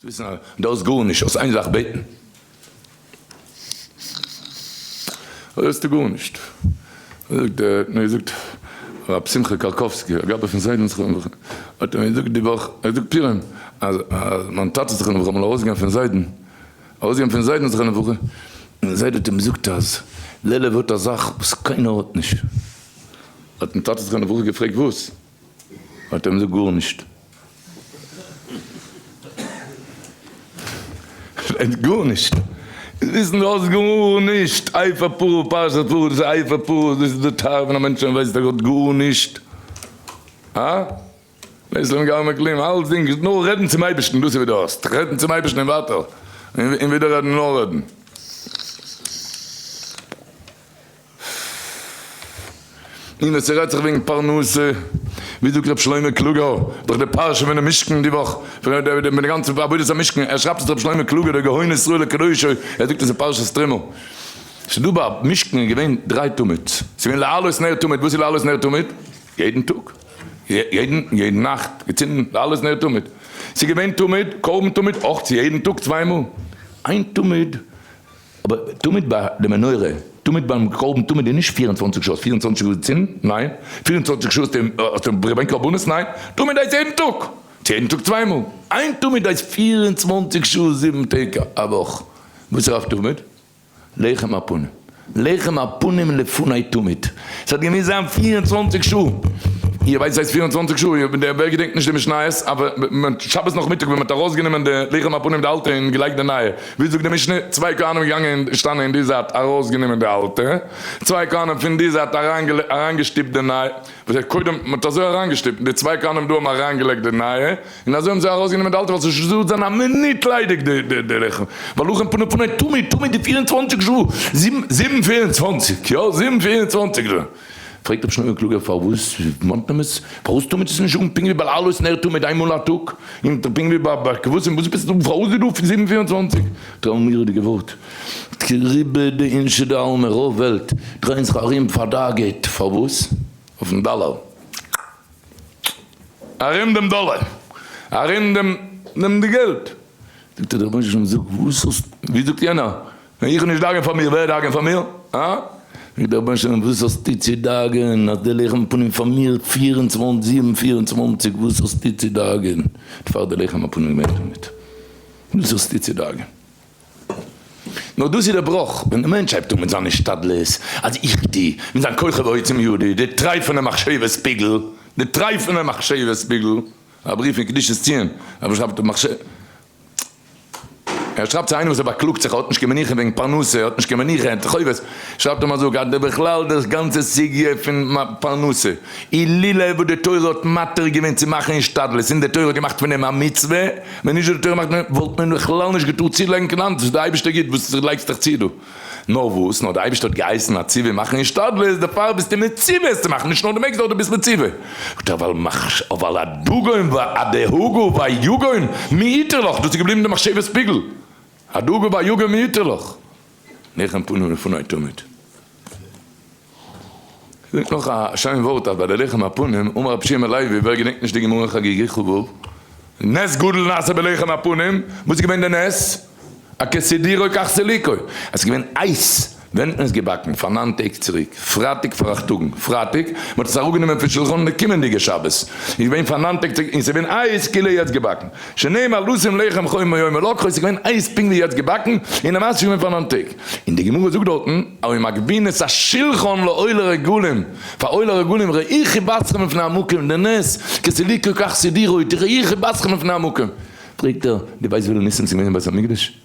וויסן אז דו האסט גארנישט, האסט איין זאך בעטן. אזוי האסטו גארנישט. זאגט ער, מיר געזאגט ר' שמחה קארקאווסקי, א גבאי פון זיידן זכרונו לברכה, האט ער מיר געזאגט די וואך, ער זאגט פורים, אז מיין טאטע זכרונו לברכה אמאל ארויסגעגאנגען פון זיידן, ארויסגעגאנגען פון זיידן זכרונו לברכה, און זיידע האט אים געזאגט אז לעלוב האט א זאך וואס קיינער האט נישט. האט מיין טאטע זכרונו לברכה געפרעגט וואס? האט ער אים געזאגט גארנישט. גארנישט. וויסן דו האסט גארנישט. אפר פרה פרשת פרה דאס איז אפר פרה דאס איז די תאווה ווען א מענטש ווייסט ער האט גארנישט. הא? לית ליה מגרמיה כלום אלצדינג איז נאר רעדן צום אייבערשטן דאס איז וואס דו האסט. רעדן צום אייבערשטן און ווייטער. און ווידער רעדן און נאר רעדן. און ווען ס'רעדט זיך וועגן פרנסה, ווי זאגט ר' שלמה קלוגער, דורך די פרשה פונעם משכן די וואך, פון די גאנצע עבודת המשכן, ער שרייבט עס ר' שלמה קלוגער דער גאון ישראל וקדושו, ער זאגט עס אין פרשת תרומה, ס'איז דא ביי משכן איז געווען דריי תמיד, ס'איז געווען להעלות נר תמיד, וואס איז להעלות נר תמיד? יעדן טאג, יעדן יעדן נאכט געצינדן להעלות נר תמיד, ס'איז געווען תמיד, קרבן תמיד, אויך צו יעדן טאג צוויי מאל, איין תמיד אבער תמיד ביי די מנורה, תמיד ביים קרבן תמיד איז נישט 24 שעות, 24 שעות צינדן, ניין, 24 שעות האסטו ברענגט קרבנות, ניין, תמיד הייסט יעדן טאג, צו יעדן טאג צוויי מאל, איין תמיד הייסט 24 שעה זיבן טעג א וואך, וואס איז אויף תמיד? לחם הפנים, לחם הפנים לפני תמיד, ס'האט געמוזט זיין 24 שעה, איר ווייסט וואס הייסט 24 שעה? ווער געדענקט נישט די משניות, אבער שבת נאכמיטאג ווען מ'האט ארויסגענומען די לחם הפנים די אלטע און געלייגט די נייע, ווי זאגט די משנה, צוויי כהנים געגאנגען און געשטאנען אין די זייט ארויסגענומען די אלטע, צוויי כהנים פון די זייט אריינגעשטופט די נייע, וואס הייסט קודם מען האט אזוי אריינגעשטופט, די צוויי כהנים דא האבן אריינגעלייגט די נייע, און אזוי האבן זיי ארויסגענומען די אלטע ווייל ס'איז נישט זאל זיין א מינוט ליידיג די לחם, ווייל לחם פנים פני תמיד תמיד די 24 שעה, זיבן זיבן 24, יא זיבן 24 שעה. פרעגט רבי שלמה קלוגער פארוואס מאנט מען עס? פארוואס טאר מען עס נישט זאגן פונקט ווי ביי להעלות נר תמיד איין מאל א טאג, און פונקט ווי ביי ביי כבשים וואס ביסטו פארוואס איז דא זיבן 24? האט ער א מורא'דיגע ווארט, רובא דאינשי דעלמא רוב וועלט דרייען זיך ארום פארדאגה'ט פארוואס? אויפן דאלאר. ארום דעם דאלאר. ארום דעם דעם די געלט. זאגט ער דער רבונו של עולם זאג וואס האסט ווי זאגט יענער ווען איך וועל נישט דאגה'ן פאר מיר ווער דאגה'ן פאר מיר? הא? זאגט דער רבונו של עולם וואס האסטו צו דאגה'ן אז די לחם הפנים פאר מיר 24 זיבן 24 וואס האסטו צו דאגה'ן פאר די לחם הפנים געווען תמיד וואס האסטו צו דאגה'ן? נאר דאס איז דער בראך ווען דער מענטש הייבט אן מיט זיין השתדלות אז איך טו, מיט זיין כוחי ועוצם ידי, די טרייפענע מחשבה שפיגל, די טרייפענע מחשבה שפיגל, א בריוו פון קדושת ציון, ער שרייבט ער שרייבט צו איינעם וואס ער באקלאגט זיך ער האט נישט קיין מנוחה וועגן פרנסה, ער האט נישט קיין מנוחה, ער האט חובות, שרייבט אים א זאג אז בכלל די גאנצע סוגיא פון פרנסה אילולא וואס די תורה האט מתיר געווען צו מאכן השתדלות און די תורה האט געמאכט פון דעם א מצוה, ווען נישט די תורה מאכט מען וואלט מען בכלל נישט געטארט צולייגן קיין האנט, די אייבערשטער גיט וואס דו לייגסט דיך צו דא. נאר וואס, נאר די אייבערשטער האט געהייסן א ציווי מאכן השתדלות, דערפאר ביסטו מצווה עס צו מאכן, נישט נאר דו מעגסט נאר דו ביסט מצווה. זאגט ער, אבל הדגון והדהגו והיגון מי יתר לך, דאס איז געבליבן די מחשבת פיגול, הדגו והיגון מי יתר לך, לחם פנים לפני תמיד. זאגט נאך א שיין ווארט אז ביי די לחם הפנים, אמר רבי שמעון לוי, ווער געדענקט נישט די גמרא אין חגיגה כ"ו, נס גדול נעשה בלחם הפנים, וואס איז געווען די נס? א כסדירו כך סליקו, עס איז געווען הייס, ווען האט מען עס געבאקן? פאר ניין טעג צוריק, פרייטאג פאראכטאגן, פרייטאג, מען האט עס אראפגענומען פון שלחן די קומענדיגע שבת, איז געווען פאר ניין טעג צוריק, און עס איז געווען הייס כאילו יעצט געבאקן, שנאמר לשום לחם חום מיום הלקחו, עס איז געווען הייס פונקט ווי יעצט געבאקן, און למעשה איז שוין געווען פאר ניין טעג. און די גמרא זאגט דארטן, היו מגבהין את השלחן לעולי רגלים, פאר עולי רגלים ראו חיבתכם לפני המקום, די נס, כסליקו כך סידורו, ראו חיבתכם לפני המקום. פרעגט ער, דו ווייסט וויפיל ניסים ס'איז געווען אין בית המקדש?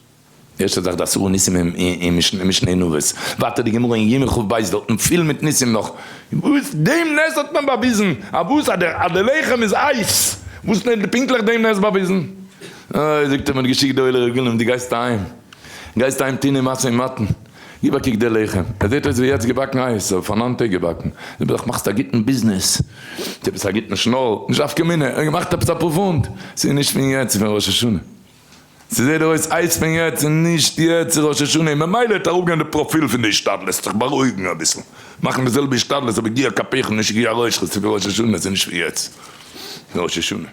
ערשטע זאך די עשרה ניסים אין משנה אין אבות, ווייטער די גמרא אין יומא כ"ב דארטן פיל מיט ניסים נאך, וואס דעם נס האט מען באוויזן? א וואס אז די לחם איז הייס? וואס האט פונקטליך דעם נס באוויזן? אוי זאגט ער מען האט געשיקט די עולי רגלים דו גייסט אהיים, גייסט אהיים טון אין משא ומתן, גיב א קוק די לחם, עס זעט אויס ווי יעצט געבאקן הייס, אבער פאר ניין טעג געבאקן, דו בלעך מאכסט א גוטן ביזנעס, עפעס א גוטן שנאל, נישט נפקא מינה, ער האט געמאכט עפעס אפאר פונט, ס'איז נישט פון יעצט, ס'איז פון ראש השנה, ס'זעט דיר אויס הייס פון יעצט, ס'איז נישט יעצט, ס'איז ראש השנה, און ממילא וועט אראפגיין די פראפיל פון די השתדלות, זיך בארואיגן אביסל, מאכן די זעלבע השתדלות אבער יגיע כפיך נישט יגיע ראשך, ס'איז פון ראש השנה, ס'איז נישט פון יעצט, ס'איז ראש השנה.